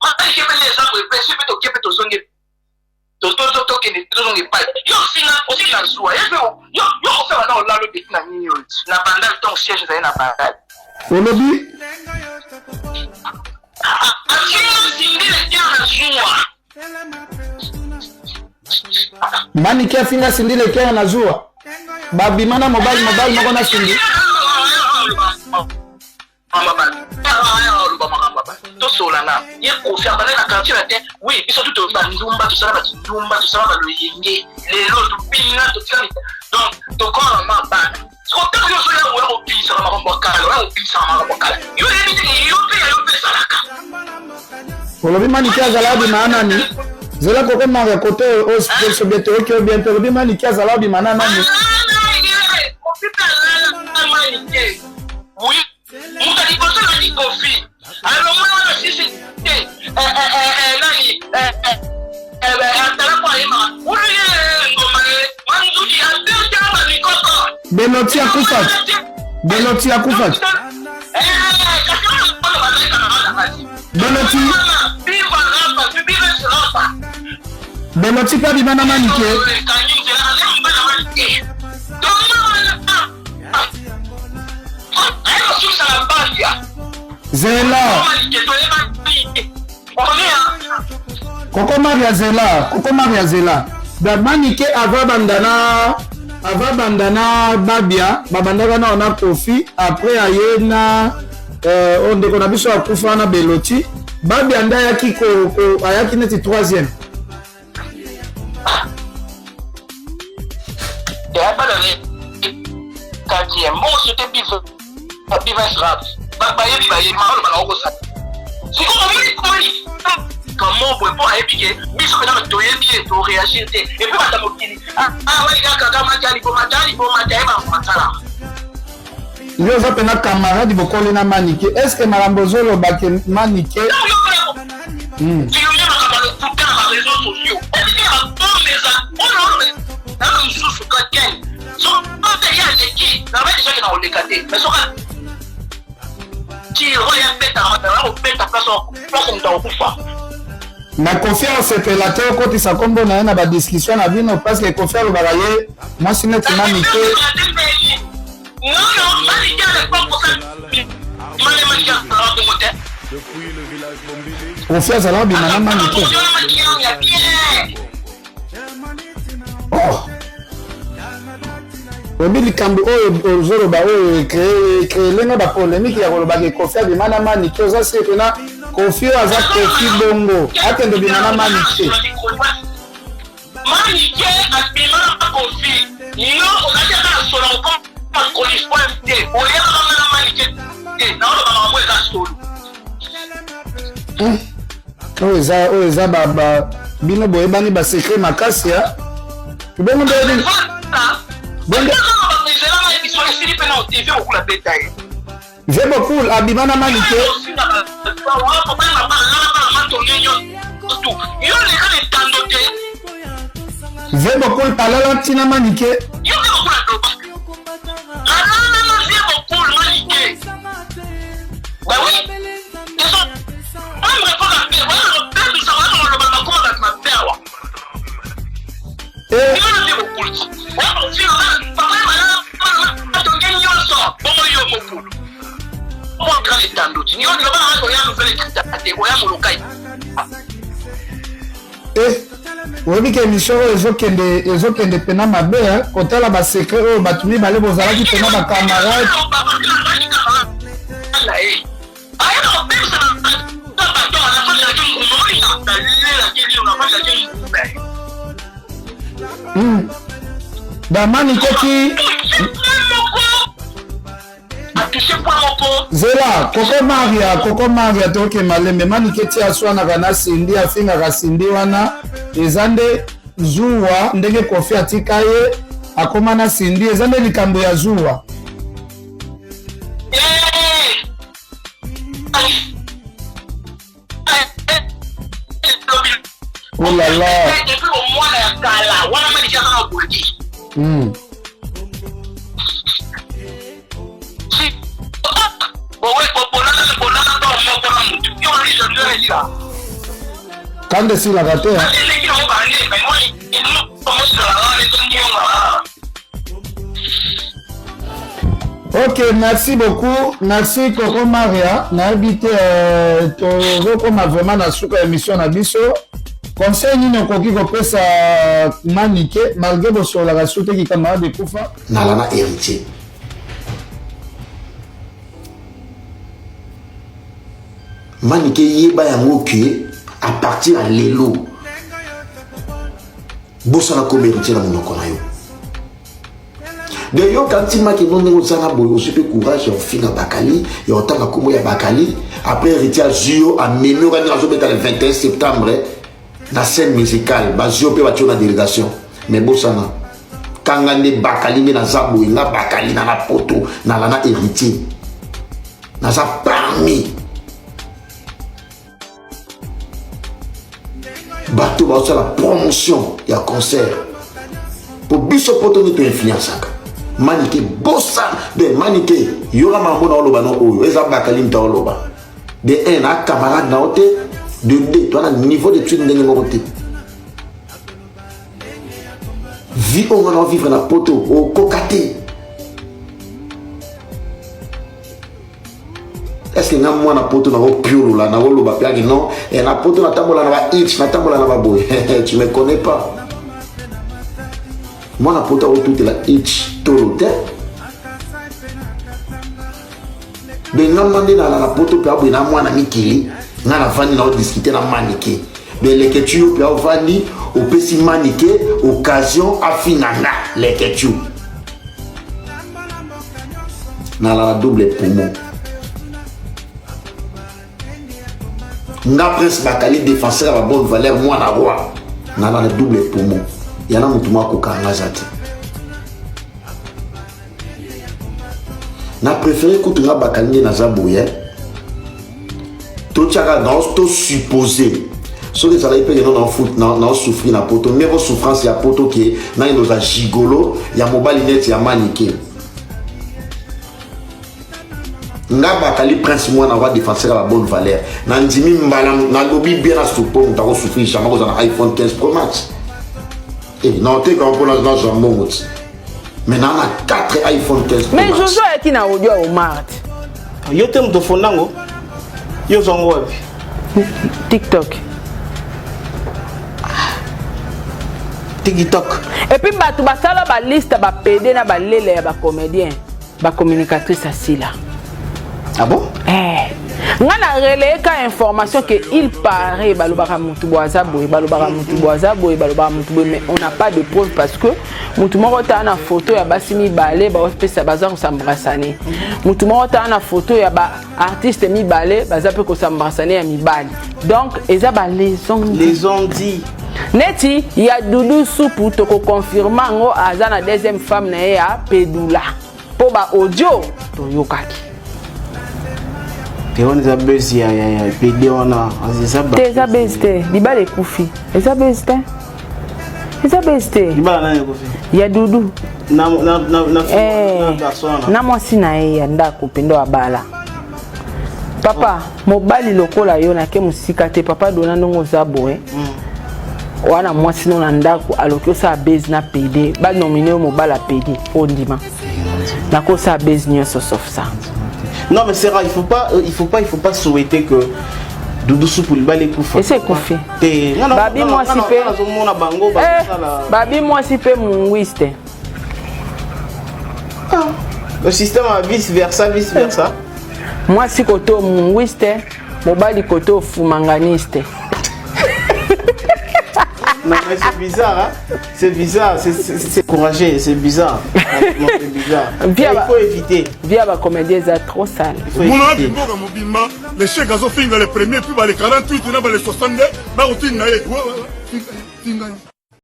Manike mpe nde eza boye mpe soki mpe toke mpe tozongi tokende tozonga epai yo ofinga ofinga zuwa ye mpe yo kofela na olalo deti na nini oyo na bandal ntongo siège ezali na bandal olobi afinga sindile te na zuwa. Manike afinga Cindy Le Cœur na zuwa babima na mobali mobali moko na Cindy. Oloba makambo tosola na ye. Kofi abandaki na Quartier Latin. Oui, biso tu toyebi bandumba, tosala bakindumba, tosala baloyenge, lelo tobina, totika. Donc tokoma mama bana. Siko ntango nyonso oya oya kobimisaka makambo ya kala, oya kobimisaka makambo ya kala, yo oyebi te yo mpe ya yo mpe ezalaka. Olobi Manike azala abima na nani? Zela, koko manga kote oyo bien, toyoki yo bien te. Olobi Manike azala abima na nani? Kofi mpe alala Manike. Oui, moto ya liboso nani? Kofi alongoli wana sisi te. Nani atala po ayemaka uluye ngoma ye manzuki abetela bamikoko. Beloti akufa, Beloti akufa, Beloti, Beloti mpe abima na Manike. Zela, koko Maria, zela, koko Maria, zela. Da Manike ava banda na ava banda na Babia, babandaka nao na Kofi. Après aye na oyo ndeko na biso akufa wana, Beloti. Babia nde ayaki ayaki neti troisième. Quatrième bongo sote bives rap, bayebi, bayebi maoloba na okosala. Sikoyo omoni komoni kamobwe mpo ayebi ke biso mpenza toyebi ye, toréagir te. Et puis bata mokili awali kaka mata liboma, ta liboma, ta yeba masala. Yo oza mpena camarade, bokoli na Manike. Est ce que makambo ozoloba ke Manike Filme makambo ya lokuta na baréseaux sociaux, ebiki na babombe eza oyo nano mosusu kaken. Soki ye aleki na ba déjà ke na koleka te, mais soki tiro ya betaka, kobeta place place, moto akokufa. Na Kofi asepela te okotisa nkombo na ye na badiscussion na bino, parce que Kofi alobaka ye mwasi neti Manike. Non, Manike à l'époque mane Manike azalaka bongo te. Kofi azalaka bima na Manike. Ya bien. Oh. Oyebi likambo oyo ozoloba oyo ecréelenga bapolémique ya kolobaka Kofi abima na Manike. Oza sûr pena Kofi oyo aza Kofi bongo akende obima na Manike? Manike abima na Kofi. Yo ozalaki ata na solo okoma chronifoin te, oyebaka nga na Manike te. Naoloba makambo eza solo. Oyo eza ba bino boyebani basecret makasi ya bongo nde bongo esili mpe na otv okula beta ye. Ve Bokul abima na Manike. Yo leka na etando te. Ve Bokul alala ntina Manike. Yo mpe Bokul aloba alala na vie Bokul Manike. Bah oui, ambre mpo mabe oya kobebisa, oya koloba bakoma bato mabe awa. Yo na vie Bokul oya kofina papa matonge nyonso bongo. Yo mokulu mwa grand etando ti yo loba nanga oya nouvelle écrita te, oya molokai. Oyebi ke émission oyo ezokende mpena mabe, kotala basecret oyo bato mibale bozalaki mpena bacamarade. Ayaka kobebisa bato, nafandaki nguma, nalelaki lino, nafandaki nguma. Bamani koti. Atouche point moko. Zela, koko Maria, koko Maria, toke malembe. Manike ti aswanaka na Sindi, afingaka Sindi wana, eza nde zuwa. Ndenge Kofi atika ye akóma na Sindi, eza nde likambo ya zuwa. Oh là là. Depuis bomwana ya kala wana, Manike aza na boldi. Bolala bolala ba moko na mutu yo. Kanda esilaka te. Ok, merci beaucoup. Merci Coco Maria. Nayebi te euh, tozokoma vraiment na suka ya émission na biso. Conseil nini okoki kopesa Manike malgré bosololaka su te ki camarade ekufa? Nala na héritier. Manike yeba yango ke à partir ya lelo bosana koma héritier na monoko na yo de yoka ntima kino ndenge oza na boye ozwi mpe courage ya ofinga bakali ya otanga nkombo ya bakali après héritier azwi yo amemi yo kani azobeta le 21 septembre na scène musicale bazwi yo mpe batio na délégation mais bosana kanga nde bakali nde naza boye nga bakali na na poto nala na héritier naza parmi bato bazosala promotion ya concert mpo biso poto nde toinfluensaka manike bosa de manike yoka mambo na oloba no oyo eza bakali moto aoloba de un na camarade na yo te de deux toa na niveau d'étude ndenge moko te vie oyo nga na ovivre na poto okoka te est ce que nga mwana poto nakopiolola nakoloba mpe ake non eh, na poto natambola na ba x natambola na baboye tu me connais pas mwana poto akotutela x tolo te bengama nde nala na poto mpe aboye na mwana mikili nga navandi na odiskute na manike de leketu yo mpe ovandi opesi manike occasion afinga nga leketu nalala double poumon nga prince bakali défenseur ya babonne valeur mwana roi nalala double poumon yana motu moko akokanga aza te na préféré kutu nga bakali nde naza boye totiaka na tosuppose soki ezalaki mpe keno naosouffrir na poto meko souffrance ya poto ke nani oza gigolo ya mobali neti ya manike nga bakali prince mwana roi défenseur ya babonne valeur nandimi mbala nalobi bien na supo moto akosouffrir jamais akozala na iphone 15 pro max e naoteka mpo nazwa mbongo ti mais naa na 4 iphone 15 mais jojo ayaki na audio ya omar te yo te moto ofonda yango yo ozwa yango wapi tiktok tiktok epuis bato basala baliste bapede na balele ya bacomédien Ba communicatrice asila. Ah bon? Eh. Nga na relayer ka information que il paraît balobaka mutu bo aza boye balobaka mutu bo aza boye balobaka mutu boye mais on n'a pas de preuve parce que mutu moko taa na photo ya basi mibale baopesa baza kosambrasane mutu moko taa na photo ya ba artiste mibale baza mpe kosambrasane ya mibali donc eza ba les on dit neti ya dudu supu tokoconfirme yango aza na deuxième femme na ye ya pedula mpo ba audio toyokaki te wana eza buzz ya ya ya pd wana eza te eza buzz te libala ekufi eza buzz te eza buzz te libala nani ekufi ya dudu na na na na, eh, na garçon wana na mwasi na ye ya ndako mpenza abala papa oh. mobali lokola yo nake mosika te papa dona ndongo oza boye mm. wana mwasi no na ndako aloki osala base na pede banomine yo mobali ya pede ondima nakosala base nyonso sauf ça non mais c'est rare il faut pas il faut pas il faut pas souhaiter que Doudou Soupu libala ekufa esi ekufi te babi mwasi mpe nazomona bango eh, babi mwasi mpe munguiste ah, le système ya vice versa vice versa mwasi koto munguiste mobali koto fumanganiste Non mais c'est bizarre, hein? C'est bizarre, c'est courageux, c'est bizarre. C'est bizarre. Via il faut éviter. Via ba comédien eza trop sale. Il faut éviter. Mboka mobimba, les chèques azofinga les premiers puis ba les 48 na ba les 62 bakotinda ye. Finga ye.